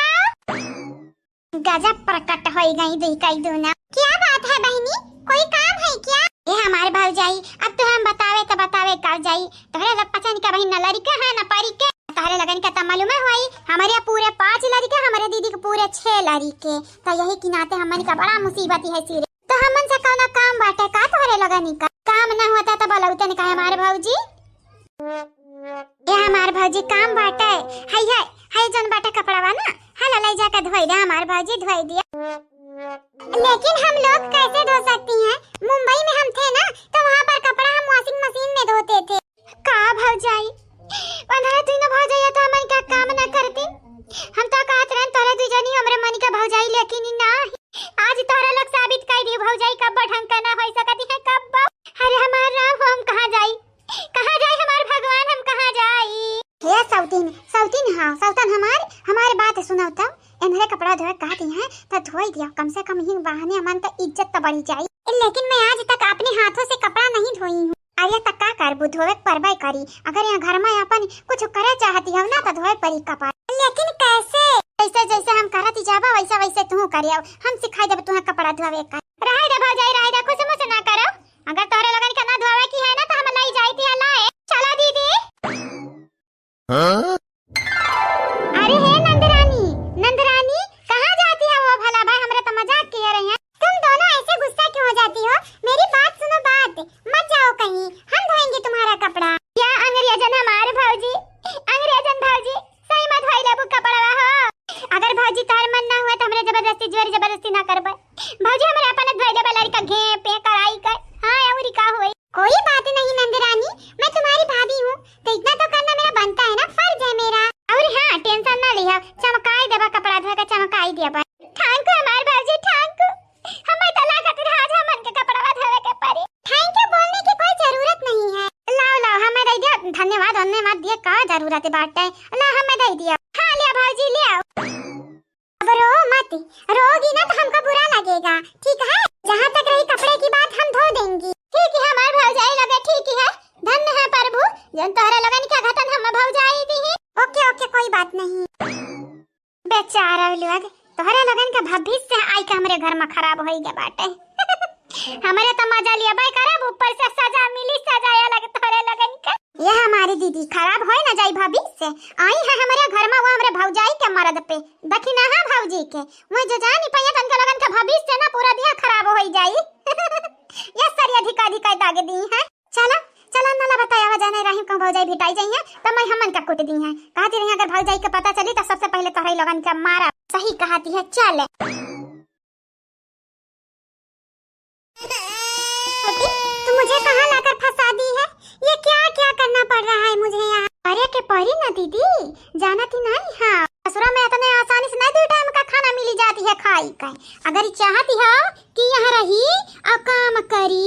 गजब प्रकट होई गई दुई कई दूना। क्या बात है बहिनी, कोई काम है क्या? ए हमार भौजाई, अब तो हम बतावे तो बतावे का जाई। तोहरे लोग पचन के बहिन न लड़िके हैं न परिके। तोहरे लगन के त मालूम है होई, हमरे पूरे पाँच लड़िके, हमरे दीदी के पूरे छह लड़िके। तो यही के नाते हमन का बड़ा मुसीबत है सिरे। तो हमन से कौनो काम बाटे का तोहरे लगनी का? काम ना होता तो बोलौते न काहे हमार भौजी? ए हमार भौजी काम बाटे, है, है, है जौन बाटे कपड़वा ना, हला ले जाके धोई दे हमार भौजी, धोई दिया। लेकिन हम लोग कैसे धो सकती हैं? मुंबई में हम थे ना, तो वहाँ पर कपड़ा हम washing machine में धोते थे। का भौजाई, पंद्रह दिन भौजाई तो हमन का काम ना करती। हम तो कहत रहन तोरे दू जनी हमरे मन के भौजाई, लेकिन ई ना। आज तोहरा लोग साबित कर दी भौजाई कब्बो ढंग का ना होई सकती है, कब्बो। अरे हमार राम हो, हम कहाँ जाई, कहाँ जाई हमार भगवान, हम कहाँ जाई? हे सौतीन, सौतीन हाँ, सौतन हमार, हमार बात सुनौ तब। एन्हरे कपड़ा धोए कहती हैं, त धोई दिया, कम से कम ही बहाने हमन का इज्जत त बढ़ी जाई। लेकिन मैं आज तक अपने हाथों से कपड़ा नहीं धोई हूँ। अरे त का करबू, धोवे के परबे करी। अगर यहाँ घर में अपन कुछ करे चाहती हो ना, त धोए परी कपड़ा। लेकिन कैसे? जैसे जैसे हम करत जाबा, वैसे वैसे तू करियो। हम सिखाई देब तुहे कपड़ा धोवे का। रहे दे भौजाई, रहे दे, खुश मुश ना करो। अगर तोहरे लोगन के ना धोवे की है ना, तो हम लाई जाई थी हलाए। चलो दीदी। हाँ? अरे हे नंदरानी, नंदरानी, कहाँ जाती है वो भला भाई? हमरा तो मजाक किए रही हैं। तुम दोनों ऐसे गुस्सा क्यों हो जाती हो? मेरी बात सुनो बात, मत जाओ कहीं, हम धोएंगे तुम्हारा कपड़ा। या अंग्रेजन हमार भौजी, अंग्रेजन भौजी, सही मत धोई लेबू कपड़वा हो। अगर भौजी तोहर मन ना हुए तो हमरे जबरदस्ती, जोर जबरदस्ती ना करबे। भौजी हमरे अपने धोई लेबे लड़का घे पे कराई कर। हाँ, अउरी का होई? कोई बात नहीं नंदरानी, मैं तुम्हारी भाभी हूँ, तो इतना तो करना मेरा बनता है ना, फर्ज है मेरा। अउर हाँ, tension ना लिहा, चमकाई देबा, कपड़ा धोए के चमकाई देबा। Thank you हमार भौजी, thank you। हमें तो लागत रहा आज हमन के कपड़वा धोवे के पड़ी। Thank you बोलने की कोई जरूरत नहीं है। लाओ, लाओ, हमें दे दिया, धन्यवाद, धन्यवाद दिए का जरूरत बाटे। ला, हमें दे दिया। हाँ, लिया भौजी, लिया। अब रो मत, रोगी ना तो हमको बुरा लगेगा, ठीक है? जहाँ तक रही कपड़े की बात, हम धो देंगी। ठीक है हमार भौजाई लगे, ठीक है। धन्य है प्रभु, जौन तोहरा लोगन के घटन हम भौजाई दी है। OK, OK, कोई बात नहीं। बेचारा लोग, तोहरा लोगन के भविष्य आई के हमरे घर में खराब होई गए बाटे। हमरे तो मजा लिया भाई करब, ऊपर से सजा मिली, सजा अलग तोहरे लोगन के। ये हमारी दीदी खराब होए ना जाई भविष्य। आई है हमरे घर में, वो हमरे भौजाई के मरद पे। देखी ना, हाँ, भौजी के। वो जो जानी पहिया तनके लोगन के भविष्य ना पूरा दिया खराब होई जाई। ये सरिया धिका धिका दागे दी है। चला, चला, नला बताया वजह नहीं रही कहूँ भौजाई भिटाई जाई है, तो मैं हमन का कुट दी है। कहती रही अगर भौजाई के पता चली तो सबसे पहले तोहरे लोगन के मारा। सही कहती है, चल। छोटी, तू मुझे कहाँ लाकर फंसा दी है? ये क्या क्या करना पड़ रहा है मुझे यहाँ? अरे के परी ना दीदी, जानत ही नहीं हाँ। ससुरा में इतने आसानी से नहीं दो टाइम का खाना मिली जाती है खाई का। अगर चाहती हो कि यहाँ रही और काम करी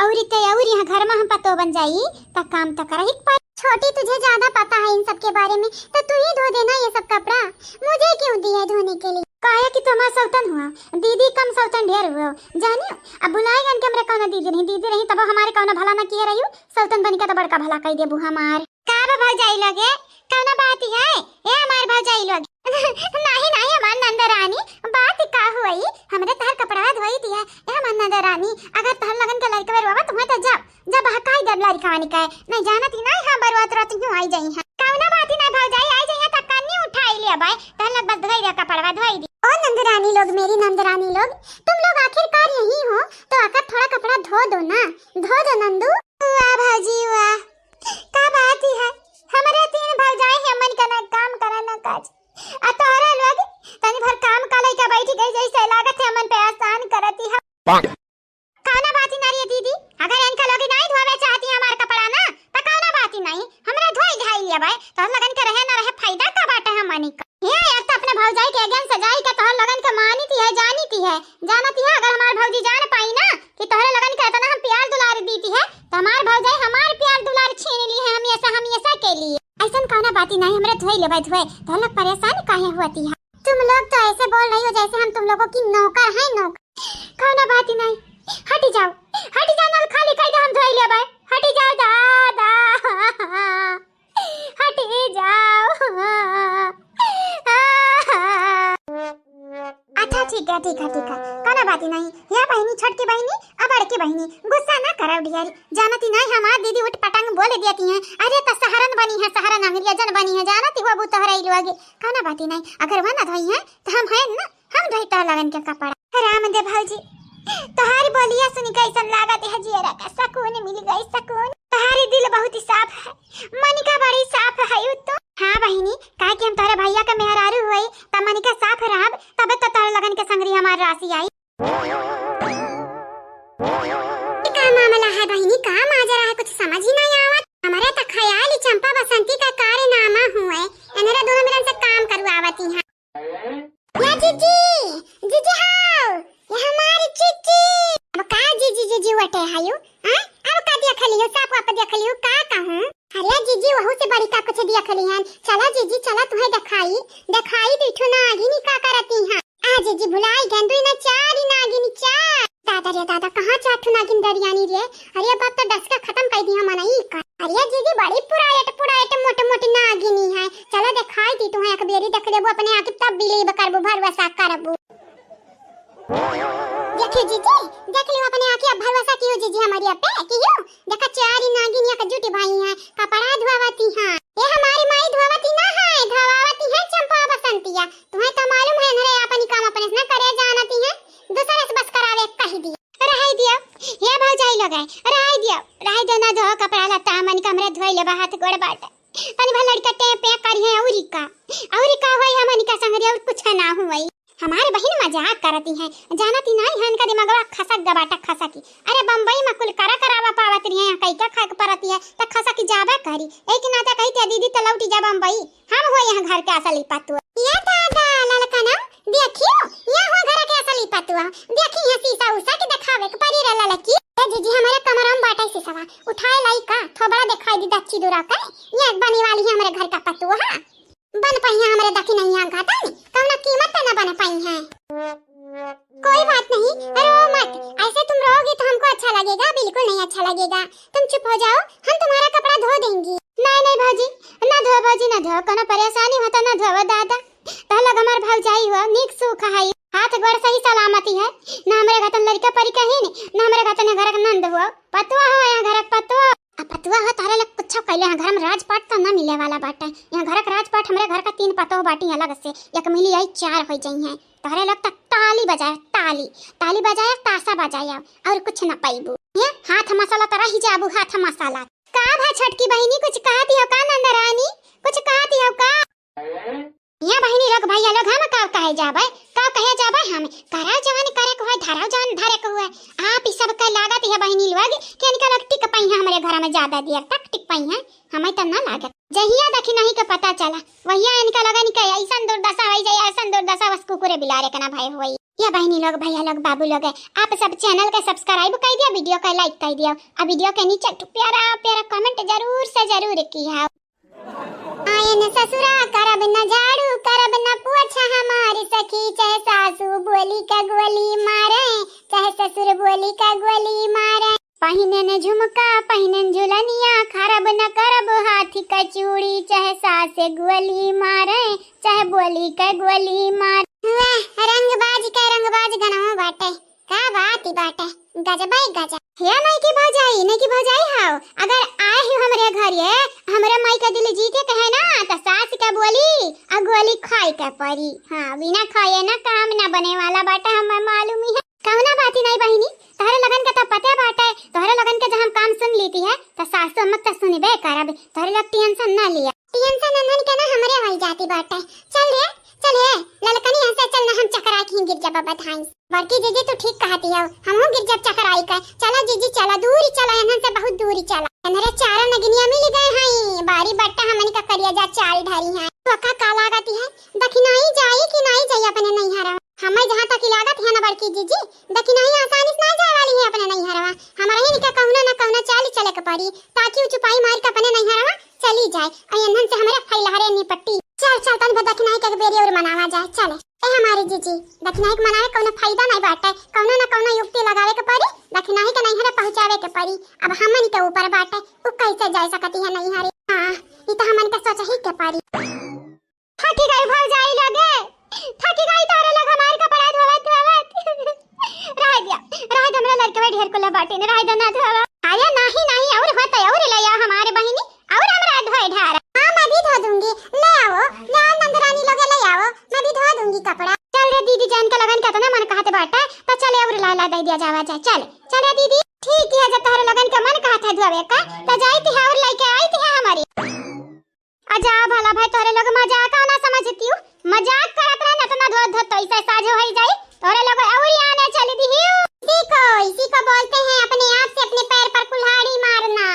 और ते और यहाँ घर में हम पतो बन जाई, त काम तो करही के पड़ी। छोटी, तुझे ज्यादा पता है इन सब के बारे में, तो तू ही धो देना ये सब कपड़ा। मुझे क्यों दिया धोने के लिए? काहे कि तू हमार सौतन हुआ, दीदी कम सौतन ढेर हुआ, जानियो। अब भुलाए गन के हमरे कौनो दीदी नहीं, दीदी नहीं तब हमारे कौनो भला ना किए रही, सौतन बन के तो बड़का भला कह देबू हमार। का बा भौजाई लोगे, कौनो बात है? ए हमार भौजाई लोग। नहीं, नहीं हमार नंद रानी, बात का हुई, हमरे तहर कपड़ा धोई दिया। ए हमार नंद रानी, अगर तहर लगन के लड़के रोवा तुम्हें तो जाओ, जब हकाई देब लड़िकवा निकाय, नहीं जानत ही नहीं, हाँ, बरुआत रोत यूं आई जाई है। कौनो बात ही नहीं भौजाई, आई जाई है त कन्नी उठाई ले भाई, तहन लग बस धोई दे कपड़वा धोई दी। ओ नंदरानी लोग, मेरी नंदरानी लोग, तुम लोग आखिरकार यही हो, तो आकर थोड़ा कपड़ा धो दो ना, धो दो नंदू। वाह भौजी वाह, का बात ही है, हमारे तीन भौजाई है, मन का ना काम करा ना काज, आ तोहरा लोग तनी भर काम का लइका बैठी गई, जैसे लागत है मन पे एहसान करती है। कौनो बात ही ना रे दीदी, अगर इनका लोग नहीं धोवे चाहती हमार कपड़ा ना, तो कौनो भाई, तोहर लगन के रहे ना रहे, फायदा का बाटे हमनी का? हे, एक तो अपने भौजाई के आगे सजाई के तोहर लगन के मानित है, जानित है, जानत है, अगर हमार भौजी जान पाई ना कि तोहरे लगन के इतना हम प्यार दुलार दीती है, तो हमार भौजाई हमार प्यार दुलार छीन ली है हमेशा, हमेशा के लिए। ऐसन कौनो बात ही नहीं, हमरे धोई लेबे धोए, तोहर लोग परेशान काहे होती है? तुम लोग तो ऐसे बोल रही हो जैसे हम तुम लोगों की नौकर हैं, नौकर। कौनो बात ही नहीं, हटी जाओ, हटी जाओ, नल खाली कर दे, हम धोई लेबे, हटी जाओ दादा, हटी जाओ। अच्छा ठीक है, ठीक है, ठीक है, कौनो बात ही नहीं। या बहिनी, छोटकी बहिनी, आ बड़की बहिनी, गुस्सा ना करो डियरी, जानती नहीं हमार दीदी उठ पटांग बोल देती हैं, अरे तो सहरन बनी है, सहरन अंग्रेजन बनी है, जानती वो अबू तोहरे लोग, कौनो बात ही नहीं, अगर वह ना धोई है तो हम हैं ना, हम धोई तोहर लगन के कपड़ा। राम दे भौजी, तोहारी बोलिया सुन के ऐसन लागत है जियरा का सुकून मिल गई, सुकून। तोहारी दिल बहुत ही साफ है, मनिका बड़ी साफ है यू तो। हाँ बहिनी, काहे कि हम तोहरे भैया के मेहरारू हुई, तब मनिका साफ रहब, तबे तो तोहरे लगन के संगरी हमार राशि आई। का मामला है बहिनी, का माजरा है, कुछ समझ ही नहीं आवत। हमारे तो ख्याल ही चंपा बसंती का कारनामा हुए, इनरे दोनों मिलन से काम करवावती हैं। या जीजी, जीजी हाउ, ये हमारी जीजी। अब का जीजी, जीजी वटे हायु? हाँ? अब का देख लियो, साफ वाफ देख लियो, का कहूँ? अरे जीजी, वहू से बड़ी का कुछ देख लिहन। चला जीजी, चला तुहे देखाई, देखाई दीठू नागिनी का करती हैं। आ जीजी, भुलाई गन दुई ना चार ही नागिनी चार। दादा रे दादा, कहाँ चार ठू नागिन दरियानी रे? अरे बाप तो डस के खत्म कर दिया मनई का। अरे जीजी, बड़ी पुरायट पुरायट मोट मोट नागिनी है। चलो देखाई दी तुम्हें एक बेरी, देख लेबो अपने आँखी तब believe करबो, भरोसा करबो। देखियो जीजी, देख लियो अपने आँखी, अब भरोसा कियो जीजी हमारी पे कियो। देखा चारी नागिन एक जुट भाई हैं, कपड़ा धोवावती हैं। ये हमारी माई धोवावती ना है, धोवावती है चंपा बसंतिया। तुम्हें तो मालूम है, इन्हरे अपन ही काम अपने से न करे जानती हैं, दूसरे से बस करावे कह दिया। रहाई दिया, ये भौजाई लोग है, रहाई दिया, रहाई दिया, ना धो कपड़ा लत्ता, हमन कमरे धोई लेबा, हाथ गोड़ बाटे। तनी भर लड़का टें पे करी है, औरी का, औरी का होई, हमन का संगरी और कुछ ना हुई। हमार बहिन मजाक करती है, जानती नहीं है, इनका दिमागवा खसक गबाटा खसकी। अरे बम्बई में कुल करा करावा पावत रही है, यहाँ कई का खाए के परती है, त खसकी जाबा करी। एक नाता कही ते दीदी त लौटी जा बम्बई। हम हो यहाँ घर के असली पतुआ। ये दादा, ललकनम, देखियो, ये हो घर के असली पतुआ। देखी, ये शीशा उषा के देखावे के परी रे ललकी। ए जीजी, हमारे कमरा में बाटे शीशवा, उठाए लाई का, थोबड़ा देखाई दी दच्ची दूरा का। ये बनी वाली है हमारे घर का पतुआ, हाँ। बन पइहाँ हमरे दखिनैया घातन, कौनो कीमत पे न बन पइहाँ। कोई बात नहीं, रो मत। ऐसे तुम रोओगी तो हमको अच्छा लगेगा? बिल्कुल नहीं अच्छा लगेगा। तुम चुप हो जाओ, हम तुम्हारा कपड़ा धो देंगी। नहीं, नहीं भौजी, ना धो भौजी, ना धो, कोनो परेशानी हो तो ना धोवो दादा। तह लोग हमार भौजाई हो, नीक सुख है, हाथ गोड़ सही सलामती है, ना हमरे घतन लड़का परी कहीं, ना हमरे घतन घर के नंद हो, पतुआ हो, यहाँ घर के पतुआ। अब पतुआ हो, तहरे लोग कुछ कैले हैं, घर में राजपाट तो ना मिले वाला बाटे। यहाँ घर के राजपाट हमरे घर का तीन पतोह बाटी अलग से, एक मिली आई चार हो जाई हैं। तहरे लोग तक ताली बजाए, ताली, ताली बजाए, ताशा बजाए, और कुछ ना पाइबू। ये हाथ मसाला तो रही जाबू, हाथ मसाला। का भा छोटकी बहिनी, कुछ कहती हो का नंद रानी, कुछ कहती हो का? या बहिनी लोग, भैया लोग, हम का कहे जाबे, का कहे जाबे हम? कराओ जवन करे के होए, धराओ जवन धरे के होए। आप ई सब के लागत है बहिनी लोग कि इनका लोग टिक पइहाँ हमरे घर में ज्यादा देर तक टिक पइहाँ, हमें तो ना लागत। जहिया दखिनही के पता चला, वहिया इनका लगन के ऐसन दुर्दशा होई जाए, ऐसन दुर्दशा, बस कुकुरे बिलारे के ना भय होई। या बहिनी लोग, भैया लोग, बाबू लोग, आप सब channel के subscribe कर दिया, video के like कर दिया, और video के नीचे एक ठो प्यारा प्यारा comment जरूर से जरूर किया। आयन ससुरा करब न झाड़ू, करब न पोछा हमार सखी, चाहे सासू बोली का गोली मारे, चाहे ससुर बोली का गोली मारे। पहिने न झुमका, पहिने न झुलनिया, खरब न करब हाथी का चूड़ी, चाहे सास गोली मारे, चाहे बोली का गोली मारे। वाह, रंगबाज का रंगबाज गनवा बाटे। का बात ही बाटे, गजबे गजब। हे नइकी भौजाई, नइकी भौजाई हाव, अगर आए हो हमरे घर ये, हमरे माई का दिल जीते कहे ना, त सास का बोली आ गोली खाए के परी। हाँ, बिना खाए ना काम ना बने वाला बाटे, हमें मालूम ही है। कौना बात ही नहीं बहिनी, तोहरे लगन के तो पते बाटे, तोहरे लगन के जब हम काम सुन लेती है, त सासु अम्मा तो सुनबे करब, तोहरे लोग tension ना लिया। Tension नन्हन के ना हमरे होई जाती बाटे। चल रे, चल हे, ललकनी हंसे चल ना हम चकरा के ही गिर जाब। बताई। बड़की जीजी, तू ठीक कहती हो, हमहू गिर जब चकराई के। चला जीजी, चला, दूरी चला, एनहन से बहुत दूरी चला। एनहरे चारा नगिनिया मिल गए हैं, बारी बट्टा हमनी का करिया जा चाल ढारी है। तो का, का लागत है, दखिनाई जाई कि नाई जाई अपने नैहरवा? हमें जहाँ तक लागत है ना बड़की जीजी, दखिनाई आसानी से ना जाए वाली है अपने नैहरवा। हमरा ही निका कहुना ना कहुना चाल चले के पड़ी, ताकि उ चुपाई मार के अपने नैहरवा चली जाए। और एनहन से हमरे फैलहरे निपटी। चल, चल, तनी भर दखिनाई के बेरी और मनावा जाए। चल, ए हमारी जीजी, दखिनाई के मनावे कौनो फायदा नहीं बाटे, कौनो ना कौनो युक्ति लगावे के पड़ी, दखिनाई के नैहरे पहुँचावे के पड़ी। अब हमन के ऊपर बाटे, उ कैसे जा सकती है नैहरे। हाँ, ई तो हमन के सोच ही के पड़ी। थकी गई भौजाई लगे, थकी गई तोहरे लोग हमार कपड़ा धोवत धोवत। रह दिया, रह दे, हमरा लड़के में ढेर कुला बाटे ने, रह दे ना धोवा। अरे नहीं, नहीं, और होता है, और ले आ हमारे बहिनी, और हमरा धोए ढारा। हाँ, मैं भी धो दूंगी, ले आओ, ले आओ नंदरानी लोग, ले आओ, मैं भी धो दूंगी कपड़ा। चल रे दीदी, जान के लगन के इतना मन कहते बाटे, तो चले और ला ला दे दिया जावा जाए। चल, चल रे दीदी। ठीक है, जब तोहरे लगन के मन कहत है धोवे का, तो जाई थी और लेके आई थी हमारी। अजा भला भाई, तोहरे लोग मजाक ना समझती हूँ, मजाक करत रहन, इतना धो धो तो ऐसा साझो हो जाई, तोहरे लोग और आने चली दी हूँ। इसी को, इसी को बोलते हैं अपने आप से अपने पैर पर कुल्हाड़ी मारना।